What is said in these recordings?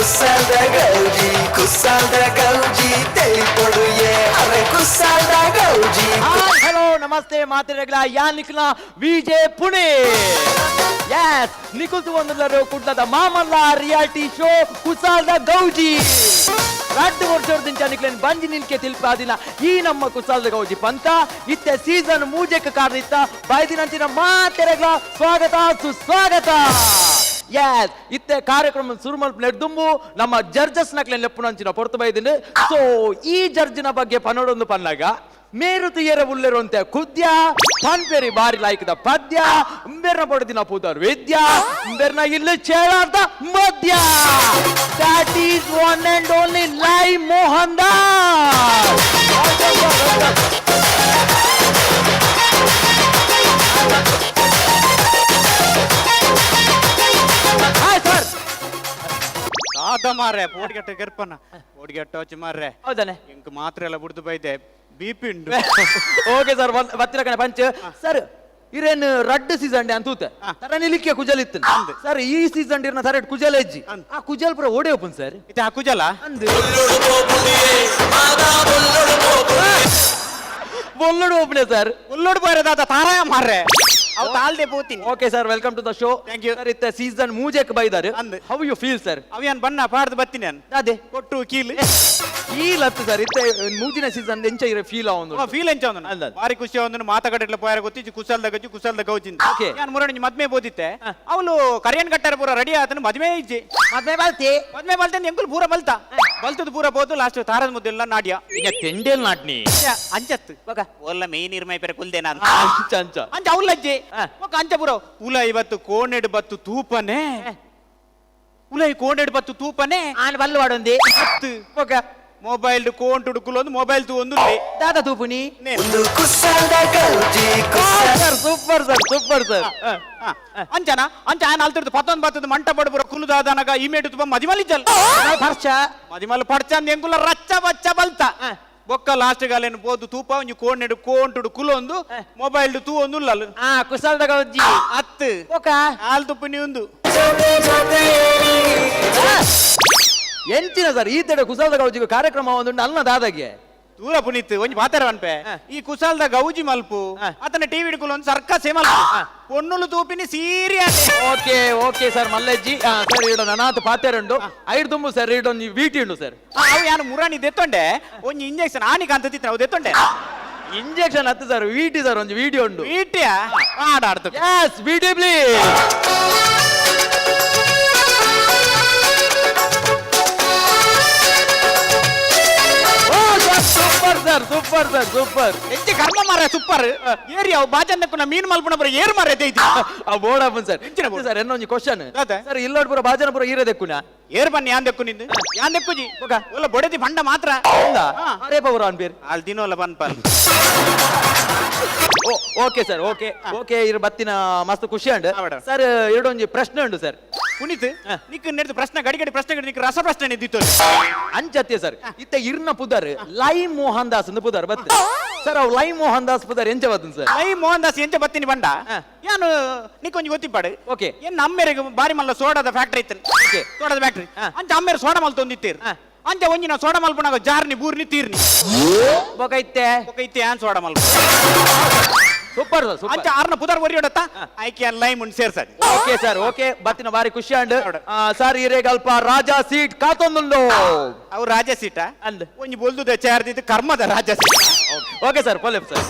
ಕುಸಾಲ್ದ ಗೌಜಿ, ಕುಸಾಲ್ದ ಗೌಜಿ ತೆಲಿಪೊಡುಯೆ, ಅರೆ ಕುಸಾಲ್ದ ಗೌಜಿ. ಹಾಯ್, ಹಲೋ, ನಮಸ್ತೆ ಮಾತಿರಗ್ಲ ಯಾ ನಿಕ್ಲ ವಿಜೆ ಪುಣೆ. ಎಸ್, ನಿಕುಲ್ತು ಒಂದುಲ್ಲರು ಕುಡ್ಲದ ಮಾಮಲ್ಲ ರಿಯಾಲಿಟಿ ಶೋ ಕುಸಾಲ್ದ ಗೌಜಿ. ರಡ್ಡು ವರ್ಷದಿಂಚ ನಿಕ್ಲೇನ್ ಬಂಜಿ ನಿಲ್ಕೆ ತಿಲ್ಪಾದಿನ ಈ ನಮ್ಮ ಕುಸಾಲ್ದ ಗೌಜಿ ಪಂತ ಇತ್ತೆ ಸೀಸನ್ ಮೂಜೆಕ್ ಕಾರಣಿತ್ತ ಬಾಯ್ದಿನಂಚಿನ ಮಾತೆರಗ್ಲ ಸ್ವಾಗತ ಸುಸ್ವಾಗತ. ಎಸ್, ಇತ್ತೆ ಕಾರ್ಯಕ್ರಮ ಸುರು ಮಲ್ಪು ನೆಡ್ದುಂಬು ನಮ್ಮ ಜಡ್ಜಸ್ ನಕ್ಲೆನ್ ಲೆಪ್ಪುನಂಚಿನ ಪೊರ್ತು ಬೈದಿನ. ಸೊ ಈ ಜಡ್ಜಿನ ಬಗ್ಗೆ ಪನೊಡೊಂದು ಪನ್ನಾಗ ಮೇರು ತುಯರ ಉಲ್ಲೆರುವಂತೆ ಕುದ್ಯ ಪನ್ಪೆರಿ ಬಾರಿ ಲಾಯ್ಕದ ಪದ್ಯ ಉಂಬೆರ್ನ ಪೊಡದಿನ ಪೂದರ್ ವಿದ್ಯ ಉಂಬೆರ್ನ ಇಲ್ಲಿ ಚೇಳಾರ್ದ ಮದ್ಯ. That is one and only live Mohan Das. Hi sir. ದಾದ ಮಾರ್ರೆ, ಪೋಡಿಗೆಟ್ಟ ಕೆರ್ಪನ ಪೋಡಿಗೆಟ್ಟ ವಚ್ಚಿ ಮಾರ್ರೆ. ಹೌದಾನೆ. ಇಂಕ್ ಮಾತ್ರೆ ಎಲ್ಲ ಬುಡ್ದು ಬೈದೆ, ಬಿಪಿ ಉಂಡು. ಓಕೆ ಸರ್, ಬತ್ತಿರ ಕಣೆ ಪಂಚ್ ಸರ್. ಇರೇನ್ ರಡ್ಡ್ ಸೀಸನ್ ಅಂತ ತೂತೆ ತರ ನಿಲಿಕ್ಕೆ ಕುಜಲ್ ಇತ್ತು ಸರ್. ಈ ಸೀಸನ್ ಇರ್ನ ಸರ್ ಕುಜಲ್ ಹೆಜ್ಜಿ, ಆ ಕುಜಲ್ ಪುರ ಓಡೆ ಓಪನ್ ಸರ್. ಇತ್ತೆ ಆ ಕುಜಲ ಅಂದು ಬೊಲ್ಲುಡು ಓಪನೆ ಸರ್. ಉಲ್ಲೋಡು ಬೋರೆ ದಾದ ತಾರಾಯ ಮಾರ್ರೆ, ಅವು ತಾಳ್ದೆ ಪೋತೀನಿ. Okay sir, welcome to the show. Thank you. Sir, ಇತ್ತ ಸೀಸನ್ ಮೂಜೆಕ್ ಬೈದಾರೆ. ಅಂದ್. How you feel sir? ಅವ್ ಬಣ್ಣ ಪಾಡ್ದು ಬತ್ತೀನಿ ನಾನು. ಅದೇ. ಕೊಟ್ಟು ಕೀಲು. ಈ ಲತ್ತು ಸರ್, ಇತ್ತೆ ಮೂಜಿನ ಸೀಸನ್ ಎಂಚ ಇರ ಫೀಲ್ ಆವೊಂದು? ಫೀಲ್ ಎಂಚ ಒಂದು? ಅಂದ್. ಬಾರಿ ಖುಷಿ ಒಂದು. ಮಾತಗಡೆಟ್ಲ ಪೋಯರ ಗೊತ್ತಿಜ್ಜಿ, ಕುಸಲ್ದ ಗಜ್ಜು ಕುಸಲ್ದ ಗೌಜಿಂದ. ನಾನು ಮುರಣಿ ಮದ್ಮೆ ಬೋದಿತ್ತೆ, ಅವಳು ಕರಿಯನ್ ಕಟ್ಟಾರ ಪೂರ ರೆಡಿ ಆತನ, ಮದ್ಮೆ ಇಜ್ಜಿ. ಮದ್ವೆ ಬಾಲ್ತಿ. ಮದ್ಮೆ ಬಲ್ತೆ, ಎಂಕುಲು ಪೂರ ಬಲ್ತ ಬಲ್ತದ ಪೂರ ಬೋದು, ಲಾಸ್ಟ್ ತಾರದ ಮುದ್ದೆಲ್ಲ ನಾಡ್ಯ. ಈಗ ತೆಂಡೇಲ್ ನಾಟ್ನಿ. ಅಂಚತ್ತು ಒಲ್ಲ ಮೇನ್ ಇರ್ಮೈ ಪೆರ ಕುಲ್ದೆ ನಾನು. ಅಂಚ ಅಂಚ. ಅಂಚ ಅವಲಜ್ಜೆ. ಒಕ್ಕ ಅಂಚ ಪೂರ ಉಲ ಇವತ್ತು ಕೋಣೆಡು ಬತ್ತು ತೂಪನೆ, ಉಲೈ ಕೋಣೆಡು ಬತ್ತು ತೂಪನೆ. ಆನ್ ಬಲ್ಲು ವಾಡೊಂದಿ. ಹತ್ತು ಒಕ ಮೊಬೈಲ್ ಕೋಂಟುಡು ಕುಲೊಂದು ಮೊಬೈಲ್ ತೂ ಒಂದು. ದಾದ ತೂಪುನಿ. ಒಂದು ಕುಸಾಲ್ದ ಗೌಜಿ ಕುಸಾಲ್. Sir, super sir, super sir. ಅಂಚನ ಅಂಚ ಆನ್ ಅಲ್ತಿರ್ದು ಪತ್ತೊಂದು ಬತ್ತದ ಮಂಟ ಪಡು ಪೂರ ಕುಲುದಾದನಗ ಇಮೇಟು ತುಪ್ಪ ಮದಿಮಲ್ ಇಜ್ಜಲ್. ಪರ್ಚ. ಮದಿಮಲ್ ಪಡ್ಚಂದ್ ಎಂಕುಲ ರಚ್ಚ ಬಚ್ಚ ಬಲ್ತ. ಬೊಕ್ಕ ಲಾಸ್ಟ್ ಗಾಲೇನು ಬೋದು ತೂಪ ಒಂಜಿ ಕೋಣೆಡು ಕೋಂಟುಡು ಕುಲೊಂದು ಮೊಬೈಲ್ ತೂ ಒಂದು ಉಲ್ಲಲು. ಆ ಕುಸಲ್ದ ಗೌಜಿ. ಅತ್ತು. ಒಕ ಹಾಲ್ ತುಪ್ಪು ಉಂದು. ಜೊತೆ ಜೊತೆಯಲಿ. ಎಂಚಿನ ಸರ್, ಈ ತಡೆ ಕುಸಲ್ದ ಗೌಜಿಗೆ ಕಾರ್ಯಕ್ರಮ ಒಂದು ಅಲ್ಲ ದಾದಾಗೆ. ದೂರ ಪುನೀತ್ ಒಂಜಿ ಪಾತೆರ ಅನ್ಪೆ. ಈ ಕುಸಾಲ್ದ ಗೌಜಿ ಮಲ್ಪು ಅತನ ಟಿವಿ ಹಿಡ್ಕೊಲ್ ಸರ್ಕಸ್ ಮಲ್ಪು, ಪೊನ್ನುಲು ತೂಪಿನಿ ಸೀರಿಯ. ಓಕೆ ಓಕೆ ಸರ್, ಮಲ್ಲಜ್ಜಿ ಸರ್, ಇಡ ನನಾತ್ ಪಾತೆರುಂಡು ಐಡ್ ದುಂಬು ಸರ್, ಇಡೊಂಜಿ ವೀಟಿ ಉಂಡು ಸರ್. ಅವು ಯಾನು ಮುರಾಣಿ ದೆತ್ತೊಂಡೆ, ಒಂಜಿ ಇಂಜೆಕ್ಷನ್ ಆನಿಕ ಅಂತ ತಿತ್ತ ಅವು ದೆತ್ತೊಂಡೆ. ಇಂಜೆಕ್ಷನ್ ಹತ್ತು ಸರ್, ವೀಟಿ ಸರ್, ಒಂಜಿ ವಿಡಿಯೋ ಉಂಡು. ವೀಟಿಯ ಆಡಾಡ್ತು. Yes, VT please. Super sir, super sir, super. ಎಂಚಿ ಕರ್ಮ ಮಾರ, ಸೂಪರ್ ಏರಿ ಅವು ಬಾಜನ್ ದಕ್ಕುನ ಮೀನ್ ಮಲ್ಪುನ ಬರ ಏರ್ ಮಾರ ದೈತಿ. ಆ ಬೋರ್ಡ್ ಆಪನ್ ಸರ್. ಎಂಚಿನ ಬೋರ್ಡ್? ಸರ್, എന്നೊಂಜಿ ಕ್ವಶನ್. ದಾದ? ಸರ್, ಇಲ್ಲೋಡ್ ಪುರ ಬಾಜನ ಪುರ ಈರ ದೆಕ್ಕುನ. ಏರ್ ಬನ್ನಿ ಯಾನ್ ದೆಕ್ಕು ನಿಂದು ಯಾನ್ ದೆಕ್ಕುಜಿ. ಬೊಕ? ಒಲ್ಲ ಬೊಡೆದಿ ಪಂಡ ಮಾತ್ರ. ಹೌದಾ? ಅರೇ ಪವರ್ ಅನ್ಪೇರ್. ಅಲ್ಲಿ ದಿನೋಲ ಬನ್ಪಲ್. ಓಕೆ ಸರ್, ಓಕೆ ಓಕೆ, ಇರು ಬತ್ತಿನ ಮಸ್ತ್ ಖುಷಿ ಉಂಡು. ಆವಡ. ಸರ್, ಎರಡೊಂಜಿ ಪ್ರಶ್ನೆ ಉಂಡು ಸರ್. ಪುನೀತ್, ನಿಕ್ ನೆಡ್ದು ಪ್ರಶ್ನೆ ಗಡಿ ಗಡಿ ಪ್ರಶ್ನೆ ಗಡಿ ನಿಕ್ ರಸ ಪ್ರಶ್ನೆ ನಿಂದಿತ್ತು. ಅಂಚತ್ಯ ಸರ್, ಇತ್ತ ಇರ್ನ ಪುದರ್ ಲೈ ಮೋಹನ್ ದಾಸ್ ಅಂದ್ ಪುದರ್ ಬತ್ತ ಸರ್. ಅವು ಲೈ ಮೋಹನ್ ದಾಸ್ ಪುದರ್ ಎಂಚ ಬತ್ತನ್ ಸರ್? ಲೈ ಮೋಹನ್ ದಾಸ್ ಎಂಚ ಬತ್ತೀನಿ ಬಂಡ, ಯಾನು ನಿಕ್ಕೊಂಜಿ ಗೊತ್ತಿಪ್ಪಾಡು. ಏನ್ ನಮ್ಮೆರೆಗ್ ಬಾರಿ ಮಲ್ಲ ಸೋಡಾದ ಫ್ಯಾಕ್ಟರಿ ಇತ್ತು. ಸೋಡಾದ ಫ್ಯಾಕ್ಟರಿ. ಅಂಚ ಅಮ್ಮೇರು ಸೋಡಾ ಮಲ್ತೊಂದಿತ್ತೀರ್. ಅಂಚ ಒಂಜಿ ನಾವು ಸೋಡಾ ಮಲ್ಪುನಾಗ ಜಾರ್ನಿ ಬೂರ್ನಿ ತೀರ್ನಿ. ಬೊಕ ಇತ್ತೆ? ಬೊಕ ಇತ್ತೆ ಯಾನ್ ಸೋಡಾ ಮಲ್ಪ. Super sir, super. ಅಂಚ ಆರ್ನ ಪುದರ್ ಒರಿಯೊಡತ್ತ ಐಕೆ ಲೈಮ್ ಉಂಡು ಸೇರ್ಸಡ್. ಓಕೆ ಸರ್, ಓಕೆ, ಬತ್ತಿನ ಬಾರಿ ಖುಷಿ ಉಂಡು. ಹೌದು. ಸರ್, ಇರೇಗಲ್ಪ ರಾಜಾ ಸೀಟ್ ಕಾತೊಂದುಂಡು. ಅವು ರಾಜ ಸೀಟ. ಅಂದ್. ಒಂಜಿ ಬೊಲ್ದುದ ಚೇರ್ದಿದ್ದು ಕರ್ಮದ ರಾಜ ಸೀಟ. ಓಕೆ ಸರ್, ಪೊಲೆ ಸರ್.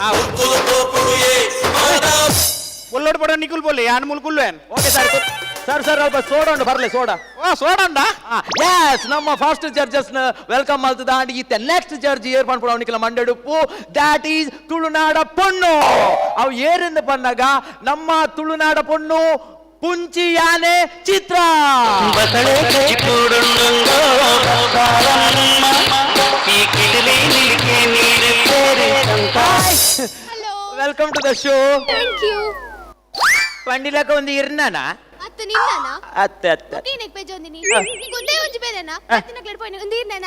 ಒಲ್ಲೋಡು ಬಡ ನಿಕುಲ್ ಬೋಲೆ ಯಾನ್ ಮುಲ್ ಕುಲ್ಲು ಏನ್. Okay sir. ಸರ್ ಸರ್, ಅಲ್ಪ ಸೋಡಾ ಉಂಡು, ಬರ್ಲೆ ಸೋಡಾ. ಓ ಸೋಡಾ ಉಂಡಾ? ಎಸ್, ನಮ್ಮ ಫಸ್ಟ್ ಜಡ್ಜಸ್ ನ welcome ಮಾಡ್ತದ. ಅಂಡ್ ಇತ್ತೆ ನೆಕ್ಸ್ಟ್ ಜಡ್ಜ್ ಏರ್ ಪನ್ಪುಣ ಅವನಿಗೆಲ್ಲ ಮಂಡೆಡುಪ್ಪು, that is ತುಳುನಾಡ ಪೊಣ್ಣು. ಅವು ಏರಿಂದ ಪನ್ನಾಗ ನಮ್ಮ ತುಳುನಾಡ ಪೊಣ್ಣು ಪುಂಚಿ ಯಾನೆ ಚಿತ್ರ. Hello. Welcome to the show. Thank you. ಪಂಡಿಲಕ ಒಂದು ಇರ್ನಾನ. ಅತ್ತ ನಿನ್ನನಾ? ಅತ್ತ ಅತ್ತ. ಏನಕ್ಕೆ ಪೆಜೊಂದಿನಿ ಒಂದೇ ಒಂಜಿ ಬೇರೆನಾ ಅತ್ತಿನ ಪೋಯಿನ ಒಂದು ಇರ್ನಾನ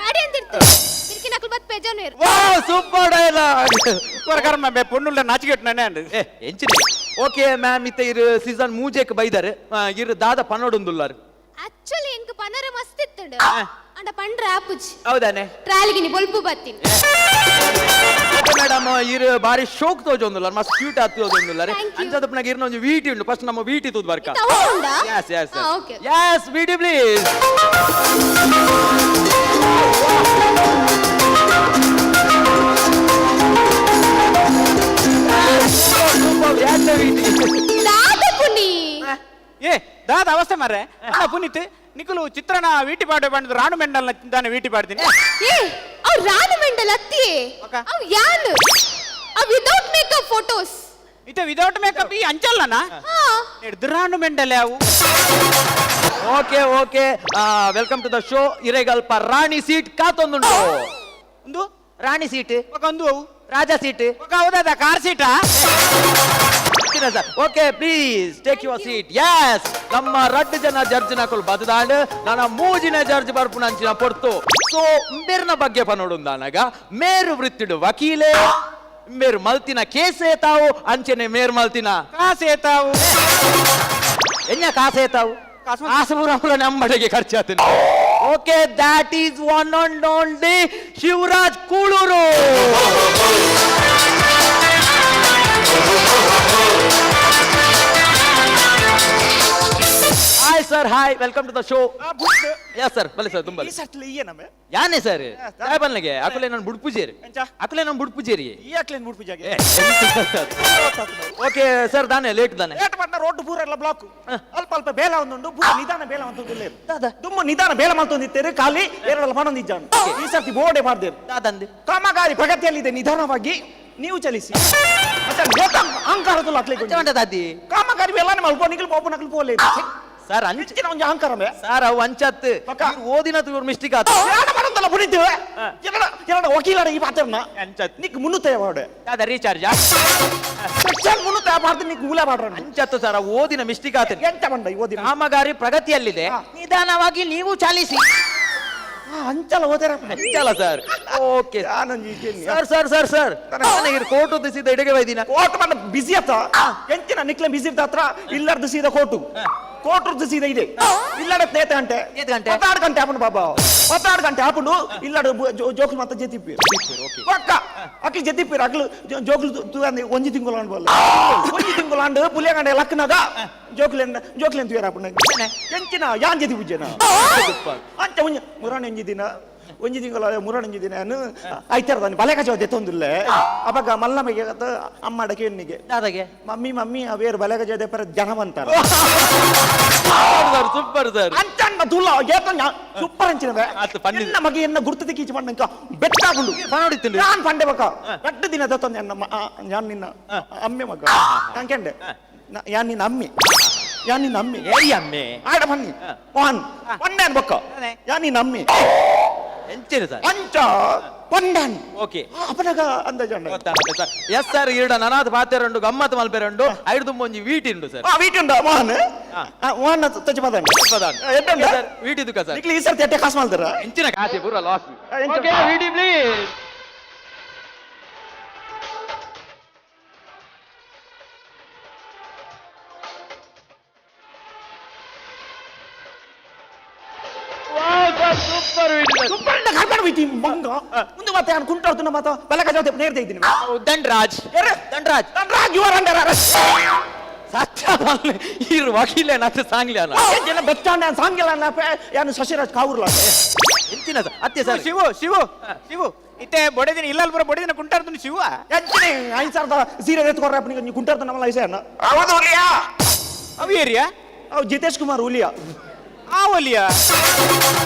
ಪಾಡಿ ಅಂತಿರ್ತು ಬಿರ್ಕಿನಕ್ಲು ಬತ್ ಪೆಜೊನ್ವೇರು. ವಾವ್, ಸೂಪರ್ ಡೈಲಾಗ್. ಸೂಪರ್ ಕರ್ಮ ಬೆ ಪೊಣ್ಣುಲ್ಲ ನಾಚಿಗೆಟ್ ನಾನೇ ಅಂಡ್. ಏ ಎಂಚಿನ ಓಕೆ ಮ್ಯಾಮ್, ಇತ್ತ ಇರು ಸೀಸನ್ ಮೂಜೆಕ್ ಬೈದಾರೆ, ಇರು ದಾದ ಪನ್ನೊಡೊಂದುಲ್ಲಾರು. ಆಕ್ಚುಲಿ ಎಂಕ್ ಪನರ ಮಸ್ತ್ ಇತ್ತುಂಡು. ಅಂಡ ಪಂಡ್ರ ಆಪುಜಿ. ಹೌದಾನೆ? ಟ್ರಾಲಿಗಿನಿ ಬೊಲ್ಪು ಬತ್ತೀನಿ. ಓಕೆ ಮೇಡಮ್, ಇರು ಬಾರಿ ಶೋಕ್ ತೋಜೊಂದುಲ್ಲ, ಮಸ್ತ್ ಕ್ಯೂಟ್ ಆತ್ ತೋಜೊಂದುಲ್ಲ. Thank you. ಅಂಚದಪ್ಪನಾಗ ಇರ್ನ ಒಂಜಿ ವೀಟಿ ಉಂಡು. ಫಸ್ಟ್ ನಮ್ಮ ವೀಟಿ ತೂದ್ ಬರ್ಕ. ಇತ್ತ ಅವು ಉಂಡಾ? Yes yes. ಹಾ, okay. S, VT please. ದಾದ ಪುನಿ. ಏ ದಾದ ಅವಸ್ಥೆ ಮಾರ್ರೆ. ಅಣ್ಣ ಪುನೀತ್, ನಿಕುಲು ಚಿತ್ರನ ವೀಟಿ ಪಾಡೆ ಬಂದು ರಾಣು ಮೆಂಡಲ್ನ ದಾನೆ ವೀಟಿ ಪಾಡ್ತೀನಿ. ಏ ಅವ್ ರಾಣು ಮೆಂಡಲ್ ಅತ್ತಿಯೇ. ಅಕ್ಕ. ಅವ್ ಯಾನ್ ಅವ್ ವಿದೌಟ್ ಮೇಕಪ್ ಫೋಟೋಸ್. ಇತ್ತೆ ವಿದೌಟ್ ಮೇಕಪ್ ಈ ಅಂಚಲ್ಲನಾ? ಹಾ. ಹಿಡ್ದು ರಾಣು ಮೆಂಡಲ್ ಯಾವು? Okay okay, welcome to the show. ಇರೆಗಲ್ಪ Rani seat ಕಾತೊಂದುಂಡು. ಒಂದು ರಾಣಿ ಸೀಟ್. ఒక ಒಂದು ಅವು ರಾಜಾ ಸೀಟ್. ఒక ಹೌದಾ car ಸೀಟಾ? Sir, okay, please take your seat. Yes, ನಮ್ಮ ರಡ್ಡು ಜನ ಜಡ್ಜ್ ನಕುಲು ಬದದಾಂಡ್ ನನ್ನ ಮೂಜಿನ ಜಡ್ಜ್ ಬರ್ಪುನಂಚಿನ ಪೊರ್ತು. ಸೊ ಮೇರ್ನ ಬಗ್ಗೆ ಪನೋಡುಂದಾನಗ ಮೇರು ವೃತ್ತಿಡು ವಕೀಲೆ, ಮೇರು ಮಲ್ತಿನ ಕೇಸೇ ತಾವು, ಅಂಚನೆ ಮೇರು ಮಲ್ತಿನ ಕಾಸೇತಾವು. ಎನ್ನ ಕಾಸೇ ತಾವು? ಕಾಸು ಪೂರ ನಮ್ಮಡೆಗೆ ಖರ್ಚಾತೀನಿ. Okay, that is one and only Shivaraj Kuluru. Hi sir, hi, welcome to the show. Yes sir, ಬನ್ನಿ ಸರ್, ತುಂಬ ಈ ಸರ್ತಿ ಈಯೆ ನಮೆ. ಯಾನೆ ಸರ್ ಬನ್ನಿಗೆ ಅಕುಲೆ ನಾನು ಬುಡ್ಪುಜೇರಿ. ಎಂಚ? ಅಕುಲೆ ನಾನು ಬುಡ್ಪುಜೇರಿ. ಈ ಅಕ್ಲೇನ್ ಬುಡ್ಪುಜಾಗೆ. ಓಕೆ ಸರ್, ದಾನೆ ಲೇಟ್ ದಾನೆ? ಲೇಟ್ ಮಾಡ್ನ ರೋಡ್ ಪೂರ ಎಲ್ಲ ಬ್ಲಾಕ್. ಅಲ್ಪ ಅಲ್ಪ ಬೇಲ ಒಂದುಂಡು, ಪೂರ ನಿಧಾನ ಬೇಲ ಅಂತೊಂದು. ದುಮ್ಮ ನಿಧಾನ ಬೇಲ ಮಾಡ್ತೊಂದಿತ್ತೇರು, ಖಾಲಿ ಎರಡಲ್ಲ ಪಣೊಂದಿಜ್ಜಾನು. ಈ ಸರ್ತಿ ಬೋರ್ಡೆ ಮಾಡ್ದೇರು. ದಾದಂದಿ ಕಾಮಗಾರಿ ಪ್ರಗತಿಯಲ್ಲಿದೆ, ನಿಧಾನವಾಗಿ ನೀವು ಚಲಿಸಿ. ಮತ್ತೆ ಲೇಟ್ ಅಹಂಕಾರದಲ್ಲ ಅಕ್ಲೆ. ದಾದಿ ಕಾಮಗಾರಿ ಬೇಲಾನೆ ಮಲ್ಪ ನಿಗಲ್ ಪೋಪು ನಕಲ್ ಪೋಲೆ. ಸರ್, ಅಂಚ ಅಂಚಿನ ಒಂಜಿ ಅಹಂಕಾರ ಮೇ. ಸರ್, ಅವು ಅಂಚತ್ ಪಕ್ಕ. ಓದಿನ ಇವ್ರು ಮಿಸ್ಟೇಕ್ ಆತ. ಏನ ಮಾಡೋದಲ್ಲ ಪುನೀತ್, ಎರಡ ಎರಡ ವಕೀಲರ ಈ ಪಾತ್ರನ ಅಂಚತ್ ನಿಕ್ ಮುನ್ನುತ್ತೆ ವಾಡೆ. ದಾದ ರೀಚಾರ್ಜ್ ಸೆಕ್ಷನ್ ಮುನ್ನುತ್ತೆ ಬಾರ್ದು ನಿಕ್ ಮೂಲ ಬಾಡ್ರ. ಅಂಚತ್ತು ಸರ್, ಅವು ಓದಿನ ಮಿಸ್ಟೇಕ್ ಆತ. ಎಂತ ಬಂಡ ಈ ಓದಿನ? ಕಾಮಗಾರಿ ಪ್ರಗತಿಯಲ್ಲಿದೆ, ನಿಧಾನವಾಗಿ ನೀವು ಚಾಲಿಸಿ. ಅಂಚಲ ಓದಿರ. ಅಂಚಲ್ಲ ಸರ್. ಓಕೆ ಆನಂದ್ ಈಗೇನಿ. Sir sir sir sir, ನನಗೆ ಕೋರ್ಟ್ ಸೀದಾ ಇಡಗೆ ವೈದಿನ. ಕೋರ್ಟ್ ಬಂದ ಬಿಸಿ ಆತ ಎಂಚಿನ ನಿಕ್ಲೆ ಬಿಸಿ ಇರ್ತ ಹತ್ರ ಇಲ್ಲರ್ದು ಸೀದಾ ಕೋರ್ಟು, ಕೋರ್ಟ್ ಸೀದಾ ಇದೆ. ಇಲ್ಲಡ ನೇತ ಗಂಟೆ ಏತ್ ಗಂಟೆ? 16 ಗಂಟೆ ಆಪುಂಡು ಬಾಬಾ, 16 ಗಂಟೆ ಆಪುಂಡು. ಇಲ್ಲಡ ಜೋಕುಲು ಮಾತ ಜೆತಿಪ್ಪಿ ಪಕ್ಕ ಅಕ್ಲು ಜೆತಿಪ್ಪಿರು. ಅಕ್ಲು ಜೋಕುಲು ತೂವಂದೆ ಒಂಜಿ ತಿಂಗಳು ಅನ್ಬೋಲ್ಲ, ಒಂಜಿ ತಿಂಗಳು ಅಂಡು ಪುಲಿಯ ಗಂಟೆ ಲಕ್ಕನಾಗ ಜೋಕುಲೆನ್ ಜೋಕುಲೆನ್ ತೂಯರ ಆಪುಂಡು. ಎಂಚಿನ ಯಾನ್ ಜೆತಿ ಪೂಜೆನ ಅಂಚ ಒಂಜಿ ಮುರಾಣಿ ಒಂಜಿ ದಿನ ಒಂಜಿ ತಿಂಗಳು ಮುರಾಣಿ ದಿನ ಐತಾರದಾನಿ ಬಲೆ ಕಚವ ದೆತ್ತೊಂದುಲ್ಲೆ. ಅಪಗ ಮಲ್ಲಮಗೆ ಅಮ್ಮಡ ಕೇಳಿಗೆ ದಾದಾಗೆ ಮಮ್ಮಿ ಮಮ್ಮಿ ಅವೇರು ಬಲೆ ಕಚವ ಪರ ಜನ ಬಂತಾರ. Sir, super sir. ಅಂಚನ್ನ ತುಲ್ಲ ಏತನ್ನ ಸೂಪರ್ ಅಂಚಿನವೆ. ಆತು, ಪನ್ನಿ. ಎನ್ನ ಮಗೆ ಎನ್ನ ಗುರ್ತು ತಿಕ್ಕೀಚಿ ಪಣ್ಣಂಕ ಬೆಟ್ಟಾಗುಂಡು. ಪನೋಡಿತ್ತುಂಡು. ನಾನ್ ಪಂಡೆ ಬಕ ರಡ್ಡು ದಿನ ದತ್ತೊಂದು ಎನ್ನ ಯಾನ್ ನಿನ್ನ ಅಮ್ಮೆ ಮಗ ಕಂಕೆಂಡೆ ಯಾನ್ ನಿನ್ನ ಅಮ್ಮಿ ಯಾನ್ ನಿನ್ನ ಅಮ್ಮಿ ಏರಿ ಅಮ್ಮೆ ಆಡ ಬನ್ನಿ ವಾನ್ ಪಂಡ್ಯಾನ್ ಬೊಕ್ಕ ಯಾನ್ ನಿನ್ನ ಅಮ್ಮಿ ಎಂಚಿನ ಸರ್ ಅಂಚ ಪಂಡ್ಯಾನ್. ಓಕೆ. ಅಪನಗ ಅಂದಾಜಂಡ. ಗೊತ್ತಾಗುತ್ತೆ sir. Yes sir, ಈಡ ನನಾದ ಪಾತೆರುಂಡು, ಗಮ್ಮತ್ ಮಲ್ಪೆರುಂಡು, ಐದು ತುಂಬ ಒಂಜಿ ವೀಟಿ ಉಂಡು ಸರ್. ಆ ವೀಟ್ ಉಂಡು ಮೋಹನ್ ಮೋಹನ್ ತಚ್ಚ ಪದಾನ್ ಎಡ್ಡುಂಡ. ಸರ್, ವೀಟಿ ದುಕ್ಕ ಸರ್. ನಿಕ್ಲಿ ಈ ಸರ್ತಿ ಎಟ್ಟೆ ಕಾಸು ಮಾಡ್ತಾರ. ಎಂಚಿನ ಕಾಸೆ ಪೂರ ಲಾಸ್. ಎಂಚ? Okay, wheaty please. Super VT sir. Subbanna ಕರ್ಕೊಂಡು ಹೋಯ್ತಿ ಮಂಗ ಮುಂದೆ ಮತ್ತೆ ನಾನು ಕುಂಟಾಡ್తున్న ಮಾತ ಬಲಕ ಜೊತೆ ನೇರ್ದೆ ಇದ್ದೀನಿ. ದಂಡರಾಜ್. ಎರೆ? ದಂಡರಾಜ್. ದಂಡರಾಜ್ you are under arrest. ಸತ್ಯ ಪನ್ಲೆ, ಈರು ವಕೀಲೆ ನತ್ತೆ ಸಾಂಗ್ಲಿ ಅಲ್ಲ. ಜನ ಬೆಚ್ಚಾಂಡ ಸಾಂಗಿಲ್ಲ ಯಾನು ಶಶಿರಾಜ್ ಕಾವೂರ್ಲ. ಎಂಚಿನ ಸರ್ ಅತ್ತೆ ಸರ್. ಶಿವು ಶಿವು ಶಿವು ಇತ್ತೆ ಬೊಡೆದಿನ ಇಲ್ಲಲ್ ಪೂರ ಬೊಡೆದಿನ ಕುಂಟಾರ್ದುಂಡು ಶಿವ. ಎಂಚಿನ 5000 ಸೀರೆ ಎತ್ಕೊರ್ರ ನೀ ಕುಂಟಾಡ್ತು ನಮ್ಮಲ್ಲ ಐಸೆ ಅಣ್ಣ. ಹೌದು ಹುಲಿಯಾ. ಅವು ಏರಿಯಾ? ಅವು ಜಿತೇಶ್ ಕುಮಾರ್ ಹುಲಿಯಾ. ಆ ಒಲಿಯಾ.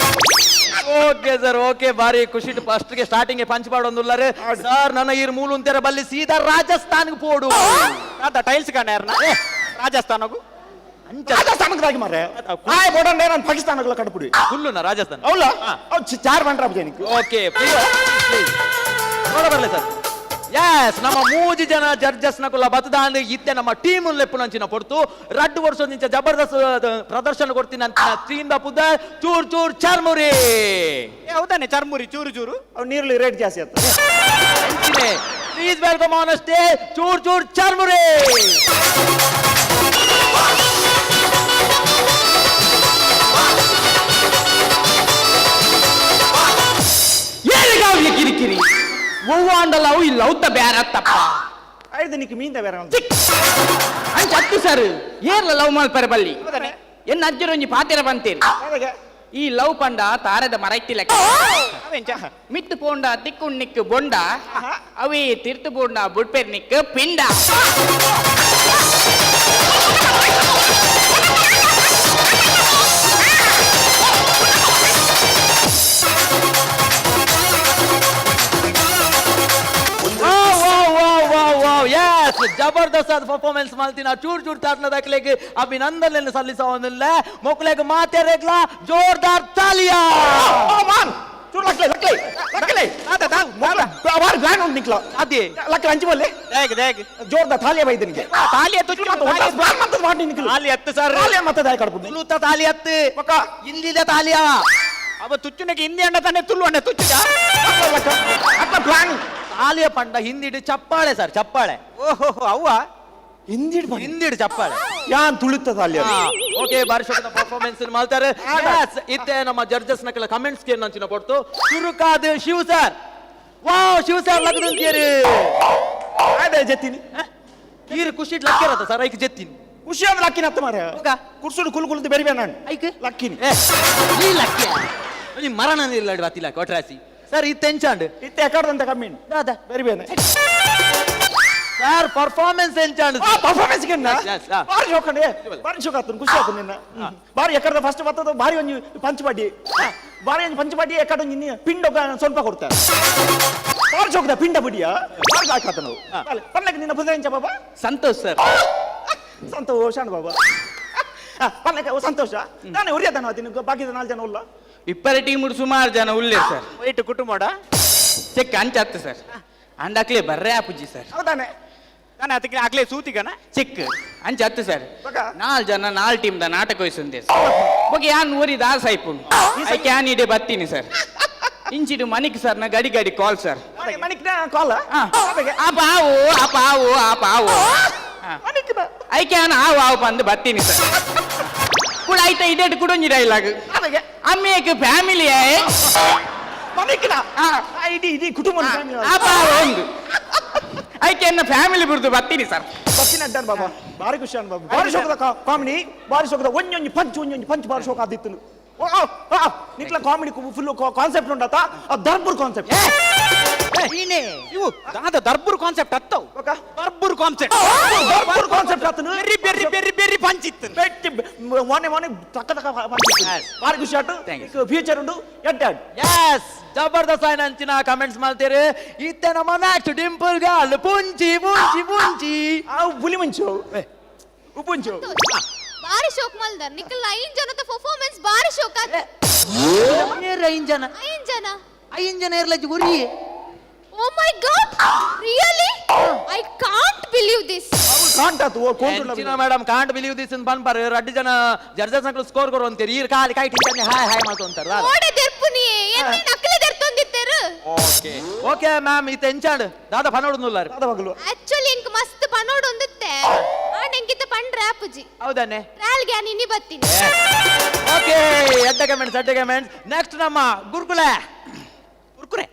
Okay sir, okay, ಬಾರಿ ಖುಷಿ. ಫಸ್ಟ್ ಗೆ ಸ್ಟಾರ್ಟಿಂಗ್ ಪಂಚ್ ಮಾಡೋದುಲ್ಲಾರೆ ಸರ್. ನನ್ನ ಈರು ಮೂಲು ಅಂತಾರೆ ಬಲ್ಲಿ ಸೀದಾ ರಾಜಸ್ಥಾನ್ಗೆ ಪೋಡು. ಆತ ಟೈಲ್ಸ್ ಕಾಣ ರಾಜಸ್ಥಾನಗು. ಅಂಚ ರಾಜಸ್ಥಾನಕ್ಕೆ ಮಾರ್ರೆ ಆಯ್ ಬೋಡಂಡೆ ನಾನು ಪಾಕಿಸ್ತಾನಗಳ ಕಡ್ಪುಡಿ. ಫುಲ್லுನ ರಾಜಸ್ಥಾನ. అవులా ಅವು ಚಾರ್ ಬಂಡ್ರ ಜನಕ್ಕೆ. ಓಕೆ, ಪ್ಲೀಸ್ ನೋಡ ಬರ್ಲಿ ಸರ್. ಎಸ್, ನಮ್ಮ ಮೂಜಿ ಜನ ಜಡ್ಜಸ್ ನಕುಲ ಬತದಾಂಡ್ ಇತ್ತೆ ನಮ್ಮ ಟೀಮ್ ಲೆಪ್ಪುನಂಚಿನ ಪೊರ್ತು. ರಡ್ಡು ವರ್ಷ ನಿಂಚ ಜಬರ್ದಸ್ತ್ ಪ್ರದರ್ಶನ ಕೊಡ್ತೀನಿ ಅಂತ ಟೀಮ್ the ಪುದ ಚೂರ್ ಚೂರ್ ಚಾರ್ಮುರಿ. ಏ ಹೌದಾನೆ, ಚರ್ಮುರಿ ಚೂರು ಚೂರು. ಅವು ನೀರುಳ್ಳಿ ರೇಟ್ ಜಾಸ್ತಿ ಆಯ್ತು. Please welcome on stage ಚೂರ್ ಚೂರ್ ಚಾರ್ಮುರಿ. ಒವ್ವಾಂಡಲ ಅವು ಇಲ್ಲ ಔತ ಬ್ಯಾರತ್ತಪ್ಪ. ಆಯ್ತು, ನಿಕ್ ಮೀಂದ ಬೇರೆ. ಅಂಚ ಅತ್ತು ಸರ್, ಏರ್ಲ ಲವ್ ಮಲ್ಪರೆ ಬಲ್ಲಿ. ಎನ್ನ ಅಜ್ಜರೊಂಜಿ ಪಾತೆರ ಬಂತೇರಿ. ಈ ಲವ್ ಪಂಡ ತಾರದ ಮರೈತಿಲಕ್ಕ. ಅವೆಂಚ? ಮಿತ್ತು ಪೋಂಡ ತಿಕ್ಕು ನಿಕ್ಕು ಬೊಂಡ, ಅವೇ ತಿರ್ತು ಪೋಂಡ ಬುಡ್ಪೆರ್ ನಿಕ್ಕು ಪಿಂಡ. ಎಸ್, ಜಬರ್ದಸ್ತ್ ಆದ ಪರ್ಫಾರ್ಮೆನ್ಸ್ ಮಾಡ್ತೀನಿ. ಚೂರ್ ಚೂರ್ ತಾತ್ನ ದಾಖಲೆಗೆ ಅಭಿನಂದನೆ ಸಲ್ಲಿಸವನ್ನಿಲ್ಲ. ಮೊಕ್ಲೆಗ್ ಮಾತೆರೆಗ್ಲಾ ಜೋರ್ದಾರ್ ತಾಲಿಯಾ. ಮಾನ್ ಚೂರು ಲಕ್ಲೆ ಲಕ್ಲೆ ಲಕ್ಲೆ. ದಾದ ದಾದ? ಬಾರಿ ಗ್ರ್ಯಾಂಡ್ ಉಂಟು ನಿಕ್ಲ. ಅದೇ. ಲಕ್ಲೆ ಅಂಚಿ ಬಲ್ಲೆ. ದೇಗ್ ದೇಗ್. ಜೋರ್ದ ತಾಲಿಯ ಬೈದನಿಗೆ. ತಾಲಿ ಎತ್ತು. ಮತ್ತೆ ಮಾಡಿ ನಿಕ್ಲು. ತಾಲಿ ಹತ್ತು ಸರ್. ತಾಲಿಯ ಮತ್ತೆ ದಾಯ ಕಡ್ಪುಂಡು. ತುಳುತ ತಾಲಿ ಹತ್ತು, ಹಿಂದಿದ ತಾಲಿಯ. ಅವ ತುಚ್ಚುನಕ್ಕೆ ಹಿಂದಿ ಅಂಡ ತಾನೆ, ತುಳ್ಳು ಅಂಡ ತುಚ್ಚುದ. ಅಟ್ಲ ಪ್ಲಾನ್. ತಾಲಿಯ ಪಂಡ ಹಿಂದಿಡು ಚಪ್ಪಾಳೆ ಸರ್, ಚಪ್ಪಾಳೆ. ಓಹೋ, ಅವ್ವ. ಹಿಂದಿಡ್. ಹಿಂದಿಡು ಚಪ್ಪಾಳೆ. ಯಾನ್ ತುಳುತ್ತ ತಾಲಿಯ. ಓಕೆ, ಬಾರಿ ಶೋಕದ ಪರ್ಫಾರ್ಮೆನ್ಸ್ ಮಾಡ್ತಾರೆ. Yes, ಇತ್ತೆ ನಮ್ಮ ಜಡ್ಜಸ್ ನಕಲ ಕಮೆಂಟ್ಸ್ ಗೆ ನಂಚಿನ ಕೊಡ್ತು. ಚುರುಕಾದ Shiv sir. Wow, Shiv sir ಲಗದಂತೀರಿ. ಅದೇ ಜೆತ್ತಿನಿ. ಈರು ಖುಷಿ ಲಕ್ಕಿರತ್ತ ಸರ್, ಐಕ್ ಜೆತ್ತಿನಿ. ಖುಷಿ ಆದ್ರೆ ಲಕ್ಕಿನ ಅತ್ತ ಮಾರ. ಹೋಗ. ಕುರ್ಸುಡು ಕುಲ್ ಕುಲ್ದು ಬೇರೆ ಬೇರೆ ನಾನು. ಐಕ್ ಲಕ್ಕಿನಿ. ಏ, ಈ ಲಕ್ಕಿ ನೀ ಮರಣ ಇಲ್ಲ ಬತ್ತಿಲ್ಲ ಕೊಟ್ರಾಸಿ ಸರ್. ಇತ್ತೆ ಎಂಚಾಂಡ್? ಇತ್ತೆ ಎಕಡ್ದಂತ ಕಮ್ಮಿ. ದಾದ? ಬೇರೆ ಬೇರೆ. ಸರ್, ಪರ್ಫಾರ್ಮೆನ್ಸ್ ಎಂಚಾಂಡ್? ಆ ಪರ್ಫಾರ್ಮೆನ್ಸ್ ಗೆ Yes, yes, ah. ಬಾರಿ ಶೋಕ್ ಅಂಡೆ, ಬಾರಿ ಶೋಕ್ ಆತನು, ಖುಷಿ ಆತು ನಿನ್ನ. ಬಾರಿ ಎಕಡ್ದ ಫಸ್ಟ್ ಬರ್ತದ, ಬಾರಿ ಒಂಜಿ ಪಂಚ್ ಬಾಡಿ, ಬಾರಿ ಒಂಜಿ ಪಂಚ್ ಬಾಡಿ. ಎಕಡ ಒಂಜಿ ಪಿಂಡ ಸ್ವಲ್ಪ ಕೊಡ್ತಾರೆ. ಬಾರಿ ಶೋಕದ ಪಿಂಡ ಬಿಡಿಯ ಬಾರಿ ಹಾಕಾತನು ಪನ್ನಕ್ಕೆ. ನಿನ್ನ ಪುದ ಎಂಚ ಬಾಬಾ? ಸಂತೋಷ್ ಸರ್. ಸಂತೋಷ ಅಣ್ಣ ಬಾಬಾ. ಪನ್ನಕ್ಕೆ ಸಂತೋಷ ನಾನು ಉರಿಯದನ ತಿನ್ನು. ಬಾಕಿದ ನಾಲ್ಕು ಜನ ಉಲ್ಲ. ಇಪ್ಪರ ಟೀಮ್ ಸುಮಾರು ಜನ ಉಲ್ಲೇರ್ ಸರ್. ವೈಟ್ ಕುಟುಂಬಡ. ಚೆಕ್ ಅಂಚತ್ತು ಸರ್, ಅಂಡಾಕ್ಲೆ ಬರ್ರೆ ಆಪುಜಿ ಸರ್. ಹೌದಾನೆ? ನಾನು ಅದಕ್ಕೆ ಆಗ್ಲೇ ಸೂತಿಗನ. Cheque ಅಂಚತ್ತು sir. ಬಕ. ನಾಲ್ ಜನ ನಾಲ್ ಟೀಮ್ the ನಾಟಕ ವಹಿಸುಂದೆ ಸರ್. ಬೊಕ ಯಾನ್ ಊರಿ ದಾಸ ಐಪುಂಡು, ಐಕೆ ಯಾನ್ ಇಡೆ ಬತ್ತೀನಿ ಸರ್. ಇಂಚಿಡು ಮನಿಕ್ ಸರ್ ನ ಗಡಿ ಗಡಿ ಕಾಲ್ ಸರ್. ಮಣಿಕ್ನ ಕಾಲ. ಆ ಪಾವು, ಆ ಪಾವು, ಆ ಪಾವು. ಮಣಿಕ್ನ. ಐಕೆ ಯಾನ್ ಆವು ಆವು ಬಂದು ಬತ್ತೀನಿ ಸರ್. ಕೂಡ ಐತ ಇದೇಟ್ ಕುಡೊಂಜಿ ಡೈಲಾಗ್. ಅದಕ್ಕೆ. ಅಮ್ಮೇಕ್ ಫ್ಯಾಮಿಲಿ. ಮಣಿಕ್ನ ಇಡೀ ಇಡೀ ಕುಟುಂಬ. ಆ ಪಾವು ಒಂದು ಐಕೆ ಎನ್ನ ಫ್ಯಾಮಿಲಿ ಬಿಡ್ದು ಬತ್ತೀನಿ ಸರ್. ಬತ್ತಿನ ಅಡ್ಡಾನ್ ಬಾಬಾ, ಬಾರಿ ಖುಷಿ ಅನ್ ಬಾಬಾ. ಬಾರಿ ಶೋಕದ ಕಾಮಿಡಿ, ಬಾರಿ ಶೋಕದ ಒಂಜೊಂಜಿ ಪಂಚ್, ಒಂಜೊಂಜಿ ಪಂಚ್ ಬಾರಿ ಶೋಕ ಆದಿತ್ತು. ನಿಕ್ಲ ಕಾಮಿಡಿ ಫುಲ್ ಕಾನ್ಸೆಪ್ಟ್ ಉಂಡತ, ಆ ದರ್ಬುರ್ ಕಾನ್ಸೆಪ್ಟ್. ಇವು ದಾದ ದರ್ಬುರ್ ಕಾನ್ಸೆಪ್ಟ್ ಅತ್ತವು. ಬಕ. ದರ್ಬುರ್ ಕಾನ್ಸೆಪ್ಟ್. ದರ್ಬುರ್ ಕಾನ್ಸೆಪ್ಟ್ ಆತನು. Berry berry berry berry punch ಇತ್ತು. ಬೆಟ್ಟಿ ಮೊನ್ನೆ ಮೊನ್ನೆ ತಕ್ಕ ತಕ್ಕ ಪಂಚ್ ಇತ್ತು. ಬಾರಿ ಖುಷಿ ಆಟು. Thank future ಉಂಡು ಎಡ್ಡಾಡ್. ಎಸ್, ಜಬರ್ದಸ್ತ್ ಆಯ್ನ ಅಂಚಿನ ಕಮೆಂಟ್ಸ್ ಮಾಡ್ತೀರಿ. ಇತ್ತೆ ನಮ್ಮ ನೆಕ್ಸ್ಟ್ ಡಿಂಪಲ್ ಗಾಲ್ ಪುಂಚಿ ಪುಂಚಿ ಪುಂಚಿ. ಆ ಬುಲಿ ಮುಂಚು ಉಪ್ಪುಂಚು. ಬಾರಿ ಶೋಕ್ ಮಲ್ದರ್ ನಿಖಲ್. ಐನ್ ಜನದ ಪರ್ಫಾರ್ಮೆನ್ಸ್ ಬಾರಿ ಶೋಕ್ ಆತ. ಏರ್ ಐನ್ ಜನ? ಐನ್ ಜನ. ಐನ್ ಜನ ಇರ್ಲಜ್ಜಿ ಗುರಿ. Oh my God, really? I can't believe this. Can't ಆತು ಓ ಕೋಂಟು. ಮೇಡಮ್, ಕಾಂಟ್ ಬಿಲೀವ್ this ಅಂತ ಪನ್ಪಾರ್. ರಡ್ಡು ಜನ ಜಡ್ಜಸ್ ನಕಲು ಸ್ಕೋರ್ ಕೊರು ಅಂತೀರಿ. ಈರ್ ಕಾಲಿ ಕೈ ಟಿಂಚನೆ ಹಾಯ್ ಹಾಯ್ ಮಾಡ್ಕೊಂತಾರ. ಓಡೆ ದೆರ್ಪುನಿ ಎನ್ನಿ ನಕಲಿ ದೆರ್ತೊಂದಿತ್ತೆರು. ಓಕೆ ಓಕೆ ಮ್ಯಾಮ್, ಇತ್ತೆ ಎಂಚಾಂಡ್? ದಾದ ಪನೋಡುನುಲ್ಲಾರ? ದಾದ ಮಗಳು? ಆಕ್ಚುಲಿ ಎಂಕ್ ಮಸ್ತ್ ಪನೋಡು ಒಂದಿತ್ತೆ, ಆ ಎಂಕಿತ ಪಂಡ್ರೆ ಆಪುಜಿ. ಹೌದಾನೆ? ಟ್ರಾಲ್ ಗ್ಯಾನ್ ಇನ್ನಿ ಬತ್ತೀನಿ. ಓಕೆ, ಎಡ್ಡ ಕಮೆಂಟ್ಸ್, ಎಡ್ಡ ಕಮೆಂಟ್ಸ್. ನೆಕ್ಸ್ಟ್ ನಮ್ಮ ಗುರುಕುಲೆ. ಕುರ್ಕುರೆ.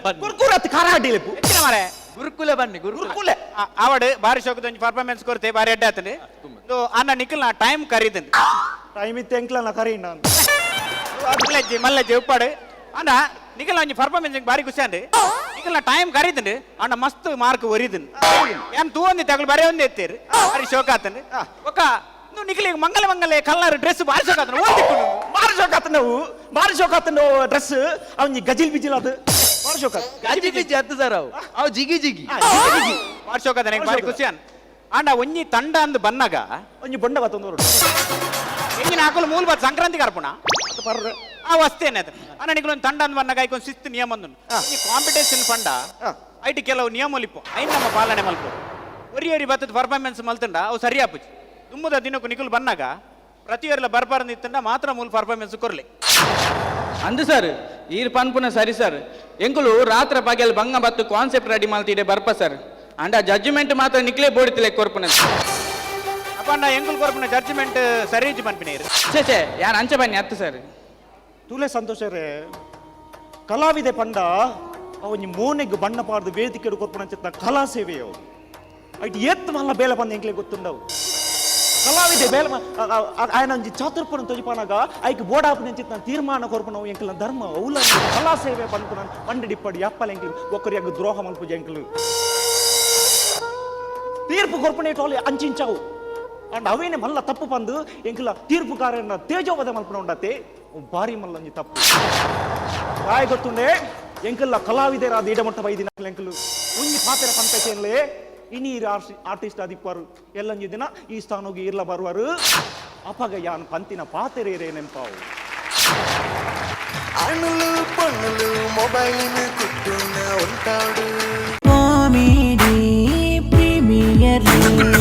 ಬನ್ನಿ. ಕುರ್ಕುರ ಅತ್ತು ಖಾರ ಅಡ್ಡಿಲೆಪ್ಪು. ಹೆಚ್ಚಿನ ಮಾರೆ. ಗುರುಕುಲೆ ಬನ್ನಿ, ಗುರುಕುಲೆ. ಕುರ್ಕುಲೆ. ಆವಡ್ ಬಾರಿ ಶೋಕದ ಒಂಜಿ ಪರ್ಫಾರ್ಮೆನ್ಸ್ ಕೊರ್ತೆ, ಬಾರಿ ಎಡ್ಡೆ ಆತಂడి. ಅನ್ನ ನಿಖಲ್ ಟೈಮ್ ಕರೀದಂడి. ಟೈಮ್ ಇತ್ತು ಎಂಕ್ಲನ ಕರೀಂಡ. ಮಲ್ಲಜ್ಜಿ ಮಲ್ಲಜ್ಜಿ ಉಪ್ಪಾಡು. ಅಣ್ಣ, ನಿಖಲ್ ಒಂಜಿ ಪರ್ಫಾರ್ಮೆನ್ಸ್ ಬಾರಿ ಖುಷಿ ಅಂಡ್ ನಿಖಲ್ ಟೈಮ್ ಕರೀದಂడి. ಅಣ್ಣ ಮಸ್ತ್ ಮಾರ್ಕ್ ಒರಿದನ್. ಏನ್ ತೂ ಒಂದಿ ತಗಲು ಬರೇ ಒಂದೇ ಎತ್ತೀರಿ, ಬಾರಿ ಶೋಕ ಆತಂడి. ಒಕ್ಕ నువ్వు ನಿಖಲ್ ಮಂಗಲ ಮಂಗಲ ಕಲರ್ ಡ್ರೆಸ್ ಬಾರಿ ಶೋಕ ಆತನ ಓದಿಕೊಂಡು. ಬಾರಿ ಶೋಕ ಆತು ನಾವು, ಬಾರಿ ಶೋಕ ಆತು ನಾವು. ಡ್ರೆಸ್ ಅವನ್ ಗಜಿಲ್ ಬಿಜಿಲ್ ಅದು ಬಾರಿ ಶೋಕ ಆತು. ಗಜಿ ಬಿಜಿ ಹತ್ತು ಸರ್, ಅವು ಅವು ಜಿಗಿ ಜಿಗಿ. ಬಾರಿ ಶೋಕ ಆತನ, ಬಾರಿ ಖುಷಿ ಅನ್. ಅಂಡ ಒಂಜಿ ತಂಡ ಅಂದ್ ಬನ್ನಾಗ ಒಂಜಿ ಬೊಂಡ ಬತ್ತೊಂದು ಹೊರಟು. ಎಂಜಿನ ಹಾಕಲು ಮೂಲ ಬಾತ್ ಸಂಕ್ರಾಂತಿ ಕರ್ಪುಣ. ಪರ್ರೆ. ಆ ವಸ್ತೇನೆ ಅದು. ಅಣ್ಣ, ನಿಖಲ್ ಒಂದು ತಂಡ ಅಂದ್ ಬನ್ನಾಗ ಐಕೊಂದು ಶಿಸ್ತು ನಿಯಮ ಅಂದು. ಈ ಕಾಂಪಿಟೇಷನ್ ಫಂಡ ಐಟ್ ಕೆಲವು ನಿಯಮ ಲಿಪ್ಪು, ಐನ್ ನಮ್ಮ ಪಾಲನೆ ಮಲ್ಪು. ಒರಿ ಒರಿ ಬತ್ತದ ಪರ್ಫಾರ್ಮೆನ್ಸ್ ಮಲ್ತಂಡ ಅವು ಸರಿ ಆಪುಜಿ. ದುಮ್ಮದ ದಿನಕ್ಕೂ ನಿಖಲ್ ಬನ್ನಾಗ ಪ್ರತಿಯೊರ್ಲ ಬರ್ಬಾರ್ದು ಇತ್ತಂಡ ಮಾತ್ರ ಮೂಲ ಪರ್ಫಾರ್ಮೆನ್ಸ್ ಕೊರ್ಲಿ. ಅಂದು ಸರ್, ಈರ್ ಪನ್ಪುನ ಸರಿ ಸರ್. ಎಂಕುಲು ರಾತ್ರಿ ಪಗೆಲ್ ಬಂಗ ಬತ್ತು ಕಾನ್ಸೆಪ್ಟ್ ರೆಡಿ ಮಲ್ತಿಡೆ ಬರ್ಪ ಸರ್. ಅಂಡ ಜಡ್ಜ್ಮೆಂಟ್ ಮಾತ್ರ ನಿಕ್ಲೆ ಬೋಡಿತಿಲೆ ಕೊರ್ಪುನ. ಅಪ್ಪ, ಎಂಕುಲ್ ಕೊರ್ಪುನ ಜಡ್ಜ್ಮೆಂಟ್ ಸರಿ ಪನ್ಪಿನೇರು. ಛೇ ಛೇ, ಯಾನ್ ಅಂಚೆ ಬನ್ನಿ ಹತ್ತು ಸರ್. ತೂಲೆ ಸಂತೋಷ ರೇ, ಕಲಾವಿದೆ ಪಂಡ. ಅವನಿ ಮೋನೆಗ್ ಬಣ್ಣ ಪಾಡ್ದು ವೇದಿಕೆ ಕೊರ್ಪುನಂಚಿತ್ತಿನ ಕಲಾ ಸೇವೆ ಅವು. ಐಟ್ ಏತ್ ಮಲ್ಲ ಬೇಲೆ ಪಂದ್ ಎಂಕ್ಲೆ ಗೊತ್ತುಂಡವು. ಕಲಾವಿದೆ ಬೇಲೆ ಆಯನ ಒಂಜಿ ಚಾತುರ್ಪುನ ತೊಜಿಪಾನಾಗ ಐಕ್ ಬೋಡಾಪುನಂಚಿತ್ತಿನ ತೀರ್ಮಾನ ಕೊರ್ಪುನವು ಎಂಕ್ಲೆನ ಧರ್ಮ. ಅವ್ಲ ಕಲಾ ಸೇವೆ ಪನ್ಪುನ ಪಂಡಿಡಿಪ್ಪಡು ಯಪ್ಪಲ ಎಂಕ್ಲು ಒಕ್ಕರಿಯಾಗ ದ್ರೋಹ ಮಲ್ಪುಜ. ಎಂಕ್ಲು ತೀರ್ಪು ಕೊರ್ಪುನೇಟೋಲೆ ಅಂಚಿಂಚಾವು ಅಂಡ್ ಅವೇನೆ ಮಲ್ಲ ತಪ್ಪು ಪಂದು ಎಂಕ್ಲ ತೀರ್ಪುಗಾರನ ತೇಜೋವಧೆ ಮಲ್ಪುನ ಉಂಡತೆ, ಭಾರಿ ಮಲ್ಲಂಜಿ ತಪ್ಪು. ರಾಯ ಗೊತ್ತುಂಡೆ, ಎಂಕಲ್ಲ ಕಲಾವಿದರಾದ ಇಡಮಟ್ಟ ಬೈದಿನ ಎಂಕಲು ಒಂಜಿ ಪಾತೆರ ಪಂಪೆಚೇನ್ಲೆ. ಇನಿ ಆರ್ಟಿಸ್ಟ್ ಆದಿಪ್ಪರು, ಎಲ್ಲಂಜಿ ದಿನ ಈ ಸ್ಥಾನೋಗಿ ಇರ್ಲ ಬರುವರು. ಅಪಗ ಯಾನ್ ಪಂತಿನ ಪಾತೆರೇರೇ ನೆಂಪಾವು. ಅಣುಲು ಪೊಣ್ಣುಲು ಮೊಬೈಲ್ ಕುಟ್ಟುನ ಉಂಟಾಡು. Comedy Premier League.